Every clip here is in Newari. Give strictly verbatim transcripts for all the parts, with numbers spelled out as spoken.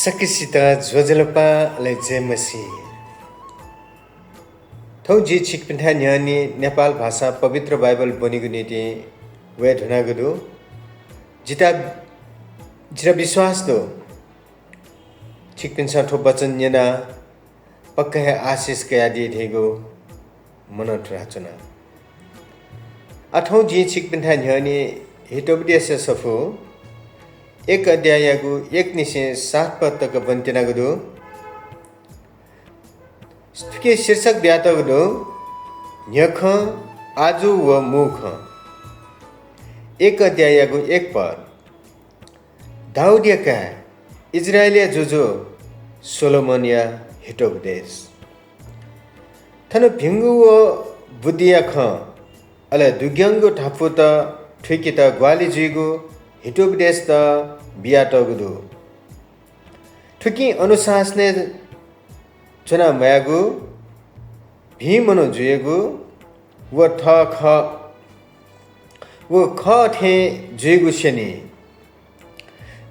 सकसितं ज्वजलपा, अले जय मसीह। थौं जि छिकपिन्थाय् न्ह्यःने नेपाल भाषा पवित्र बाइबल ब्वनेगु निंतिं वये धुनागु दु। जिता, जिता विश्वास दु, छिकपिन्सं थ्व वचन न्यनाः पक्का हे आशिष कयादी धइगु मनंतुनाच्वना। आः थौं जिं छिकपिन्थाय् न्ह्यःने हितोपदेशया सफू एक अध्याययागु एक निसें सात पद तक ब्वनेत्यनागु दु। थुकिं शीर्षक बियातःगु दु, न्ह्यखँ, आजु व मू खँ। एक अध्याययागु एक पद। दाऊदया काय्, इस्राएलया जुजु सोलोमनया हितोपदेश। थन भिंगु व बुद्धिया खँ, अले दुग्यंगु धापूत थुइकेत ग्वाहालि जुइगु हितोपदेशत बियातःगु दु। थुकिं अनुशासनय् च्वना म्वायेगु, भिं मनू जुइगु व थः खः, व खः थें जुइगु स्यनी।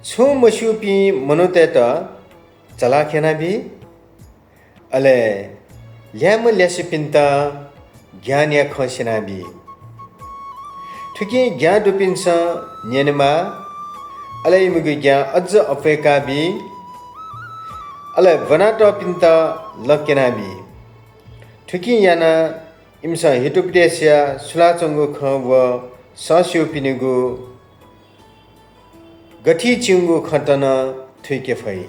छुं मस्यूपिं मनूतय्त चलाख यानाबी, अले ल्याय्म्ह ल्यासेपिन्त ज्ञानया खँ स्यनाबी। थुकिं ज्ञां दुपिन्सं न्यनेमाः, अले इमिगु ज्ञां अज्ज अप्वय्काबी, अले ब्वनातःपिन्त लँ क्यनाबी। थुकिं यानाः इमिसं हितोपदेशया सुलाच्वंगु खँ व सःस्यूपिनिगु गथि च्यूगु खँत नं थुइके फइ।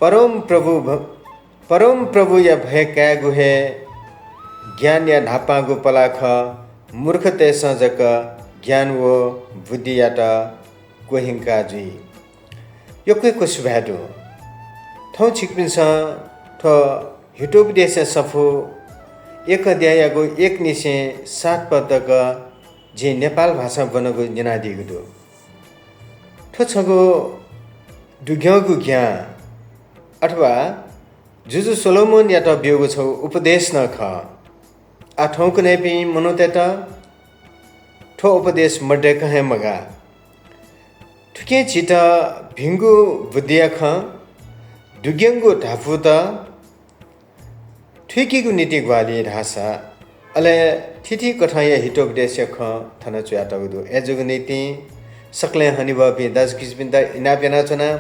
परमप्रभु भ-, परमप्रभुया भय कायेगु हे ज्ञानया न्हापांगु पलाः खः। मूर्खतय्सं जक ज्ञान व बुद्धियात क्वह्यंका जुइ। यक्व यक्व सुभाय् दु। थौं छिकपिन्सं थ्व हितोपदेशया सफू एक अध्याययागु एक निसें सात पद तक जिं नेपाल भाषां ब्वनागु न्यनादीगु दु। थ्व छगू दुग्यंगु ज्ञां अथवा जुजु सोलोमनयात ब्यूगु छगू उपदेश नं खः। आः थौंकन्हय्पिं मनूतय्त थ्व उपदेश मदय्क हे मगाः। थुकिं झीत भिंगु बुद्धिया खँ, दुग्यंगु धापूत थुइकेगु निंतिं ग्वाहालि धाःसा, अले थीथी कथंया हितोपदेशया खँ थन च्वयातःगु दु। अय्जूगु निंतिं सकलें हनेबहःपिं दाजुकिजापिन्त इनाप यानाच्वना।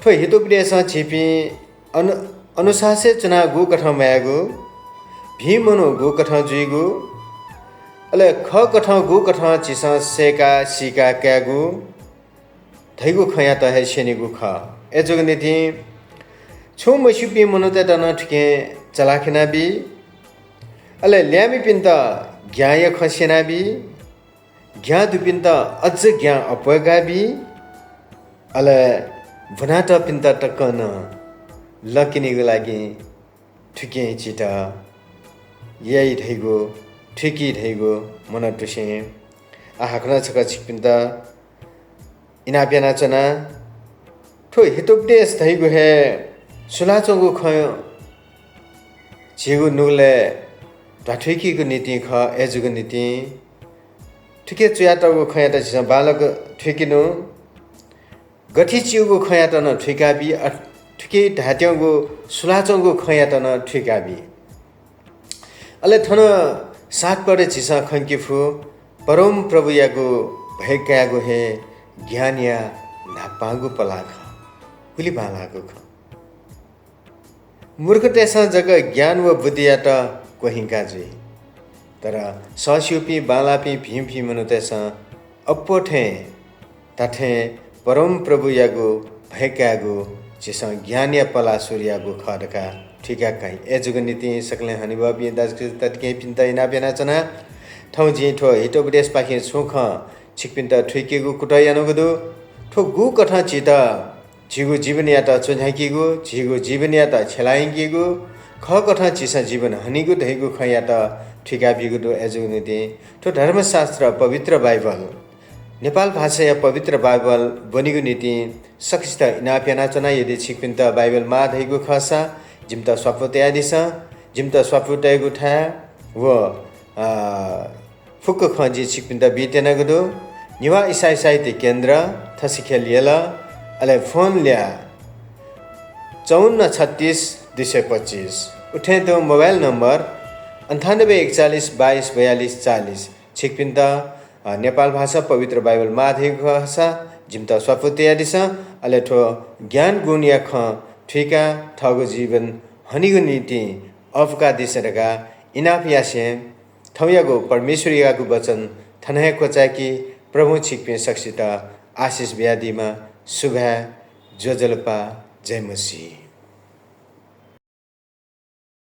थ्व हितोपदेशं झीपिं अनु-, अनुशासनय् च्वनाः गुकथं म्वायेगु, भिं मनू गुकथं जुइगु, अले खःकथं गुकथं झीसं सय्काः सीकाः कायेगु धइगु खँयात हे स्यनीगु खः। अय्जूगु निंतिं छुं मस्यूपिं मनूतय्त नं थुकिं चलाख यानाबी, अले ल्याय्म्हपिन्त ज्ञानया खँ स्यनाबी, ज्ञां दुपिन्त अज्ज ज्ञां अप्वय्काबी, अले ब्वनातःपिन्त तकं नं लँ क्यनीगु लागि थुकिं झीत याइ धइगु, थुइकी धइगु मनंतुसें आः हाकनं छकः छिकपिन्त इनाप यानाच्वना। थ्व हितोपदेश धइगु हे सुलाच्वंगु खँ झीगु नुगलय् ध्वाथुइकेगु निंतिं खः। अय्जूगु निंतिं थुके च्वयातःगु खँयात झीसं बांलाक थुइकेनु। गथे च्यूगु खँयात नं थुइकाबी, अ, थुके धायेत्यंगु सुलाच्वंगु खँयात नं थुइकाबी। अले थन सात पदय् झीसं खंके फु, परमप्रभुयागु भय कायेगु हे ज्ञानया न्हापांगु पलाः खः। गुलि बांलाःगु खँ। मूर्खतय्सं जक ज्ञान व बुद्धियात क्वह्यंका जुइ, तर सःस्यूपिं, बांलाःपिं, भिंपिं मनूतय्सं अप्वः थें धात्थें परमप्रभुयागु भय कायेगु झीसं ज्ञानया पलाः सुरु याःगु खः धकाः थुइका काइ। अय्जूगु निंतिं सकलें हनेबहःपिं दाजुकिजा तताकेहेँपिन्त इनाप यानाच्वना। थौं जिं थ्व हितोपदेशपाखें छुं खँ छिकपिन्त थुइकेगु कुतः यानागु दु। थ्व गुकथं झीत झीगु जीवनयात च्वन्ह्याकीगु, झीगु जीवनयात छ्यला यंकीगु, खःकथं झीसं जीवन हनीगु धइगु खँयात थुइकाबीगु दु। अय्जूगु निंतिं थ्व धर्मशास्त्र पवित्र बाइबल, नेपाल भाषाया पवित्र बाइबल ब्वनीगु निंतिं सकसित इनाप यानाच्वना। यदि छिकपिन्त बाइबल माः धइगु खःसा जिमित स्वापू तयादिसँ। जिमित स्वापू तयेगु थाय् व, अ, फुक्क खँ जिं छिकपिन्त बीत्यनागु दु। नेवाः इसाई साहित्य केन्द्र, थसिखेल यल, अले फोन ल्याः चौवन्न छत्तीस दुई सय पच्चिस। उथें तुं मोबाइल नम्बर अन्ठानब्बे एकचालिस बाइस बयालिस चालिस। छिकपिन्त, अ, नेपाल भाषा पवित्र बाइबल माः धइगु खःसा जिमित स्वापू तयादिसँ। अले थ्व ज्ञान गुणया खँ थुइकाः थःगु जीवन हनीगु निंतिं अःपुकादिसँ धकाः इनाप यासें थौंयागु परमेश्वरयागु वचन थन हे क्वचाय्की। प्रभुं छिकपिं सकसित आशिष बियादीमा। सुभाय्, ज्वजलपा, जय मसीह।